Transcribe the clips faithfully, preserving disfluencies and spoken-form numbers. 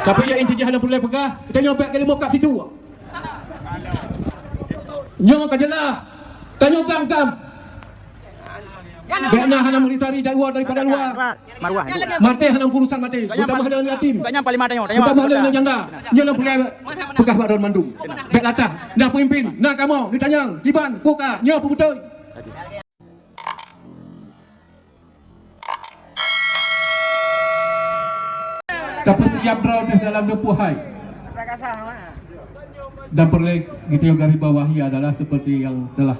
Tapi nyang inti jih hana peureulèe peugah, tanyoe bèk keu leumo kap situ. Nyoe ka jeulaih, tanyoe GAM-GAM. Bèk na hana meuri sari dari luwa daripada luwa. Maté hana urusan maté. Buta mahleueng yatim. Buta mahleueng janda. Nyoe nyang peureulèe peugah bak droe mandum. Bèk latah. Na peumimpin, na kamoe, neutanyong, kiban, peue ka, nyoe peue beutôi. Tapeusiap droe teuh dalam dua peuh hai. Dan peureulèe geutanyoe garis bawahi adalah seperti yang telah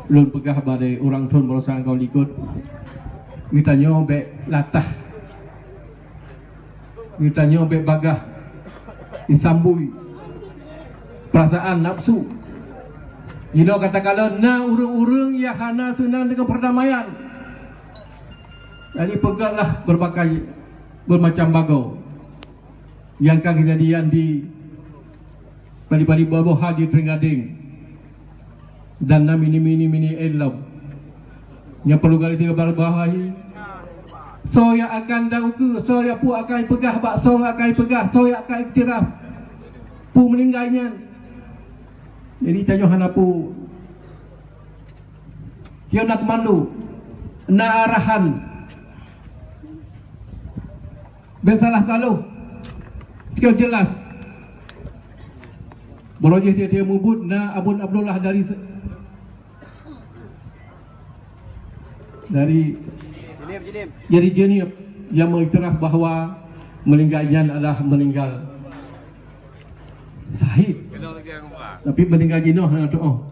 lôn peugah bak ureueng thôn baroesa ngon likot. Geutanyoe bèk latah. Geutanyoe bèk bagaih disambui perasaan nafsu. Jinoe katakanlah na ureueng-ureueng nyang hana seunang deungon perdamaian. Jadi peugahlah berbagai, bermacam bagoe nyang ka keujadian di Bali-Bali boh-boh ha di Tringgadeng dan na mini-mini mini elom. Nyang perlu garis bawahi, soe nyang akan dan ukeue, soe nyang peue akan peugah bak soe nyang akan peugah, soe nyang akan iktiraf peue meuninggai nyan. Jadi tanyoe hana peue. Tanyoe na keumando, na arahan. Bèk salah saloh. Keu jeulaih. Baroe jih tiep-tiep mubuet na Abon Abdullah dari se-, dari, dari Jeunieb nyang mengiktiraf bahwa meuninggai nyan adalah meuninggai syahid. Tapi meuninggai jinoe hana tu'oh.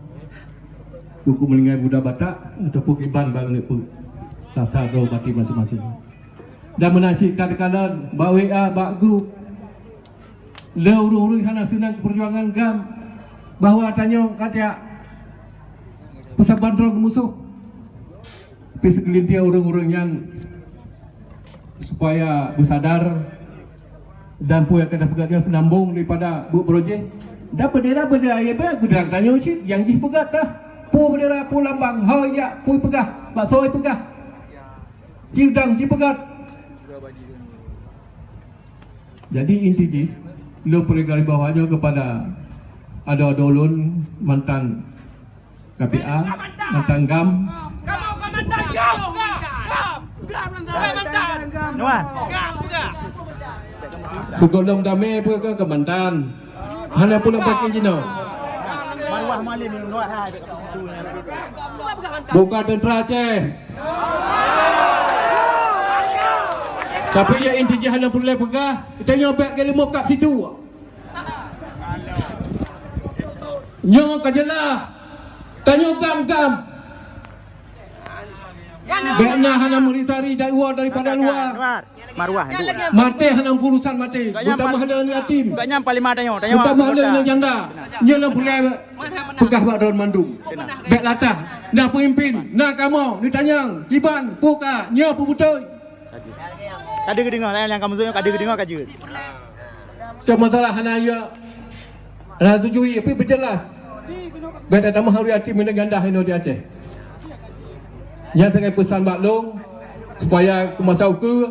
Buku meuninggai budak Batak ataupun kiban bak ureueng peue. Rasa droe mati masing-masing. Dan meunan cit ka teukalon bak W A, bak grup. Lé ureueng-ureueng hana seunang peujuangan GAM bahwa tanyoe ka tajak peusaban droe keu musoh. Tapi seukeulintir ureueng-ureueng nyan supaya beusadar dan peue nyang ka tapeugah nyan seunambong daripada buet baroe jih. Dan peudeh-peudeh ayah bèk geudak tanyoe cit nyang jih peugah tah. Peue bendera, peue lambang, ho jak, peue peugah, bak soe peugah. Ci udang, ci peugah. Jadi inti jih, lôn peureulee garis bawah nyoe keupada adoe-adoe lôn mantan K P A, mantan GAM. Nuan. Sigohlom damé peue keu mantan. Hana pula pakai jinoe. Bukan tentera Aceh. Tapi nyang inti jih hana peureulèe peugah, tanyoe bèk keu leumo kap situ. Nyoe ka jeulaih, tanyoe GAM-GAM. Bèk na hana meuri sari dari luwa daripada luwa. Maté hana urusan maté. Buta mahleueng yatim. Buta mahleueng janda. Nyoe nyang peureulèe peugah bak droe mandum. Bèk latah. Na peumimpin, na kamoe, neutanyong, kiban, peue ka, nyoe peue beutôi. Ka deuh geudeungoe, nyang kamoe ka deuh geudeungoe ka jeuet. Cuma masalah hana ya. Hana setuju, tapi beujeulaih. Bèk tatamah ureueng yatim dan janda inoe di Aceh. Nyan sagai peusan bak lôn supaya keu masa ukeue.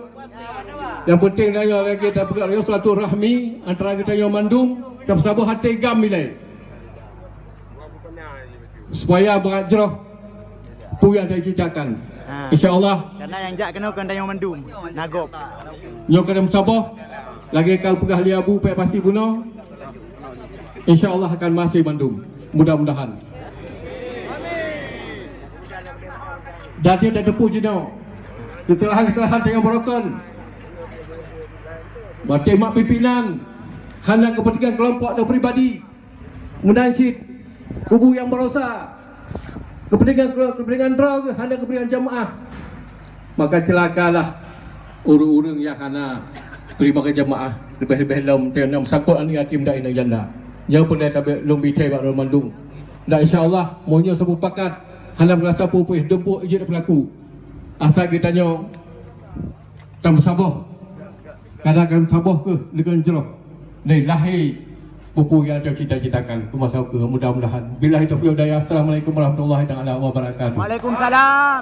Nyang penting tanyoe lagèe tapeugah silaturahmi antara geutanyoe mandum, tapeusaboh até GAM ilèe. Supaya brat jroh peue nyang tacita-citakan. Ha. Insya Allah. Karena nyang jak keunoe kon tanyoe mandum, na gob. Nyoe keuneuk meusaboh, lagèe ka peugah lé Abu Pek Pasi bunoe. Insya Allah akan maséh mandum. Mudah-mudahan. Dan dia dah teupeu jinoe. Keusalahan-keusalahan tanyoe beurokon. Watèe mat pimpinan hana keupeuntengan keulompok atau pribadi. Meunan cit kubu nyang baroesa, keupeuntengan, keupeuntengan droe geuh hana keupeuntengan jeumaáh. Maka ceulakalah ureueng-ureueng nyang hana teurimong keu jeumaáh, leubeh-leubeh lom teuh nyang meusangkot aneuk yatim dan inong janda. Nyoe peureulèe tabé lôn bri thèe bak droe mandum. Dan insya Allah, meunyoe saboh pakat hana meurasa peue-peue, dumpok jeuet peulaku. Asai geutanyoe tameusaboh. Kadang-kadang saboh keuh leugon jroh. Lé lahé peue-peue nyang tacita-citakan keu masa ukeue, mudah-mudahan. Billahi taufiq wal hidayah. Assalamualaikum warahmatullahi taala wabarakatuh. Waalaikumsalam.